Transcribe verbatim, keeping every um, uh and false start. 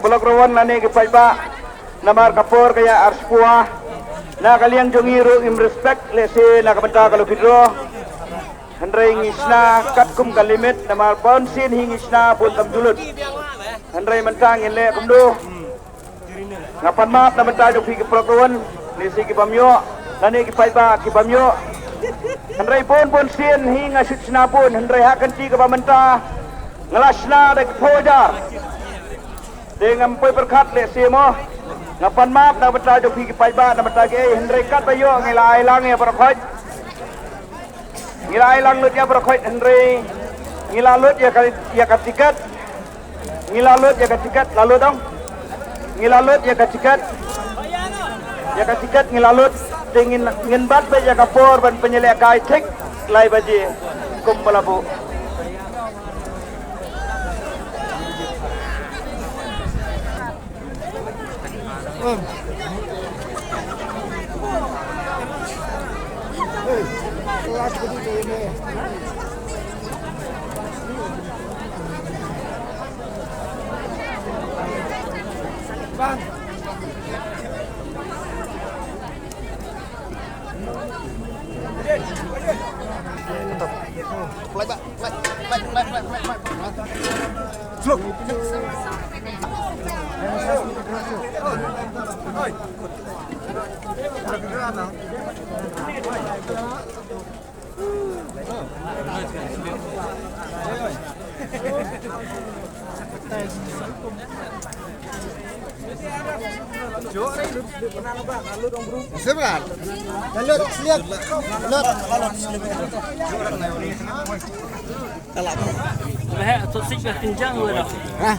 Lok rawan lane ki paidbah, namar ka por ka ïa ar spah. Na ka liang jong ngi ruh ngim respect lehse na ka bynta ka lucky draw. Hynrei ngi shna katkum ka limit namar bun sien hi ngi shna bun tam julud. Hynrei mynta ngin leh kumno? Nga pan map na bynta jong phi ki paralok ruh, lehse ki bym ïoh, lane ki paidbah ki bym ïoh. Hynrei bun bun sien hi nga shu shna bun, hynrei ha ka kynti kaba mynta nga la shna da ki phew hajar. Te ngam poi pyrkhat lehse mo. Nga pan map na bynta jong phi ki paidbah na bynta kiei, hynrei katba ïoh ngi la ai lang ïa baroh khoit. Ngi la ai lang lut ïa baroh khoit hynrei ngi la lut ïa ka, ïa ka tiket. Ngi la lut ïa ka tiket, la lut dong. Ngi la lut ïa ka tiket. Ïa ka tiket ngi la lut. Te ngin, ngin bat beit ïa ka por ban pynïalehkai thik lai baje kumba la buh. Sebentar. Lalu, lihat. Lihat. Hah?